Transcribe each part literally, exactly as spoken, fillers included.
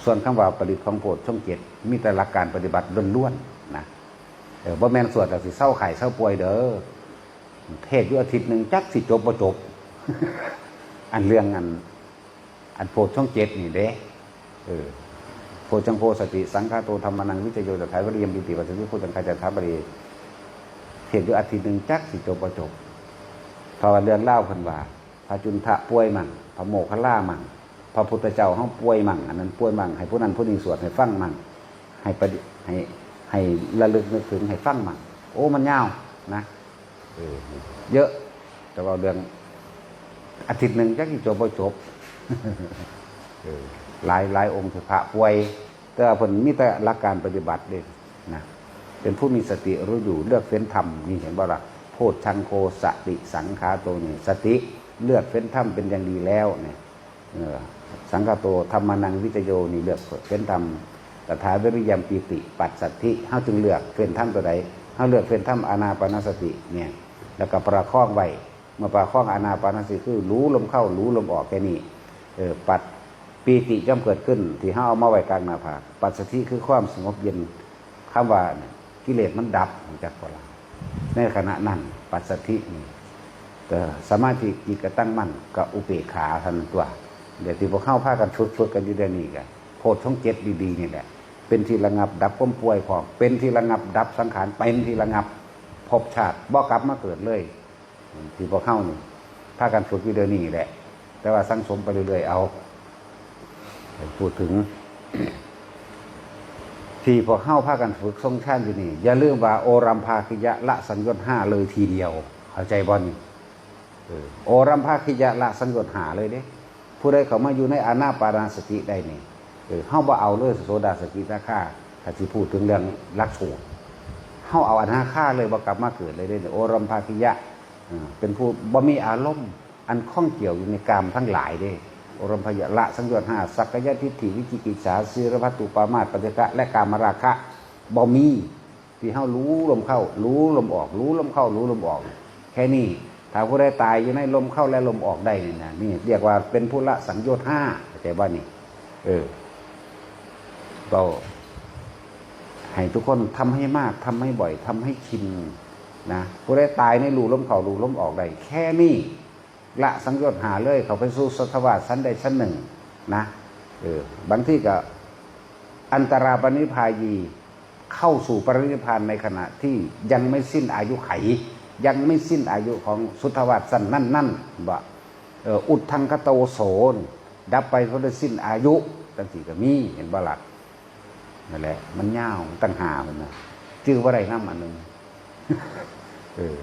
ส่วนคำว่าปริตรของโพชฌงค์เจ็ด มีแต่หลักการปฏิบัติล้วนๆนะ เออ บ่แม่นสวดแล้วสิเซาไข้เซาป่วยเด้อ เทศน์อยู่อาทิตย์หนึ่งจักสิจบบ่จบ อันเรื่องอัน อันโพชฌงค์เจ็ดนี่เด้ เออ โพชฌังโคสติสังคาโตธัมมานังวิจโย ตถาวิริยมปีติปัสสติ โพชฌังคาจะถาบดี เทศน์อยู่อาทิตย์หนึ่งจักสิจบบ่จบ เพราะว่าเรื่องราวเพิ่นว่า พระจุนทะป่วยมั่ง พระโมคคัลลามั่ง พระพุทธเจ้าเฮาป่วยมั่ง อันนั้นป่วยมั่ง ให้ผู้นั้นผู้นี้สวดให้ฟังมั่ง ให้ปฏิ ให้ ให้ระลึกนึกถึงให้ฟังมั่ง โอ้ มันยาวนะ เออ เยอะ แต่ว่าเรื่องอาทิตย์หนึ่งจักสิจบบ่จบ เออ หลาย หลายองค์ที่พระป่วย แต่ว่าเพิ่นมีแต่หลักการปฏิบัติเด้นะ เป็นผู้มีสติรู้อยู่ เลือกเฟ้นธรรม นี่เห็นบ่ล่ะ โพชฌังโคสติสังคาโต นี่ สติ เลือกเฟ้นธรรมเป็นอย่างดีแล้วเนี่ย เออ สังคาโตธัมมานังวิจโย นี่ เลือกเฟ้นธรรม ตถาวิริยมปีติปัสสติ เฮาจึงเลือกเฟ้นธรรมตัวใด เฮาเลือกเฟ้นธรรมอานาปานสติเนี่ย แล้วก็ประคองไว้ เมื่อประคองอานาปานสติ คือรู้ลมเข้า รู้ลมออกแค่นี้ เออ ปัส ปีติย่อมเกิดขึ้น ที่เฮาเอามาไว้กลางหน้าผาก ปัสสติคือความสงบเย็น คำว่าเนี่ย กิเลสมันดับ รู้จักบ่ล่ะ ในขณะนั้น ปัสสตินี่ ก็สมาธิจิตก็ตั้งมั่น ก็อุเบกขาเท่านั้นตัว เดี๋ยวที่พวกเฮาพากันฝึก ฝึกกันอยู่เดี๋ยวนี้ก็ โพชฌงค์เจ็ดดีๆนี่แหละ เป็นที่ระงับดับความป่วยพร้อม เป็นที่ระงับดับสังขาร เป็นที่ระงับภพชาติ บ่กลับมาเกิดเลย ที่พวกเฮานี่พากันฝึกอยู่เดี๋ยวนี้แหละ แต่ว่าสั่งสมไปเรื่อยๆเอา พูดถึง ที่พวกเฮาพากันฝึกทรงฌานอยู่นี่ อย่าลืมว่าโอรัมภาคิยะละสังโยชน์ห้าเลยทีเดียว เข้าใจบ่นี่ เออ โอรัมภาคิยะละสังโยชน์ห้าเลยเด้ ผู้ใดเข้ามาอยู่ในอานาปานสติได้นี่ เออ เฮาบ่เอาเลยโสดา สกิทาคา ถ้าสิพูดถึงเรื่องหลักสูตร เฮาเอาอนาคาเลย บ่กลับมาเกิดเลยเด้ โอรัมภาคิยะ เออ เป็นผู้บ่มีอารมณ์ อันข้องเกี่ยวอยู่ในกามทั้งหลายเด้ โอรัมภยะละสังโยชน์ห้า สักกายทิฏฐิ วิจิกิจฉา ศีลพัตตุปามาท ปฏิฆะ และกามราคะ บ่มี ที่เฮารู้ลมเข้า รู้ลมออก รู้ลมเข้า รู้ลมออก แค่นี้ ถ้าผู้ใดตายอยู่ในลมเข้าและลมออกได้นี่นะ นี่เรียกว่าเป็นผู้ละสังโยชน์ห้า เข้าใจบ่นี่ เออ ก็ให้ทุกคนทำให้มาก ทำให้บ่อย ทำให้ชินนะ ผู้ใดตายในรู้ลมเข้า รู้ลมออกได้ แค่นี้ ละสังโยชน์ห้าเลย เข้าไปสู่สัตวาสชั้นใดชั้นหนึ่งนะ เออ บางทีก็อันตราปรินิพพายี เข้าสู่ปรินิพพานในขณะที่ยังไม่สิ้นอายุไข ยังไม่สิ้นอายุของสุทธวาสชั้นนั้นๆ บ่ เออ อุทธังคโตโสน ดับไปเพราะได้สิ้นอายุ จังซี่ก็มี เห็นบ่ล่ะ นั่นแหละ มันยาว มันตั้งห้าพุ้นนะ จื่อบ่ได้นำอันหนึ่ง เออ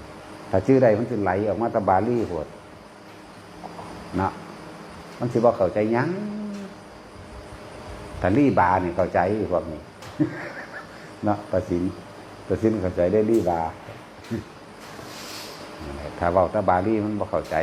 ถ้าจื่อได้มันสิไหลออกมาแต่บาลีโพด เนาะ มันสิบ่เข้าใจหยัง ถ้าลีบานี่เข้าใจพวกนี้ เนาะ ประสิน ประสินเข้าใจได้ลีบา นั่นแหละ ถ้าเว้าแต่บาลีมันบ่เข้าใจ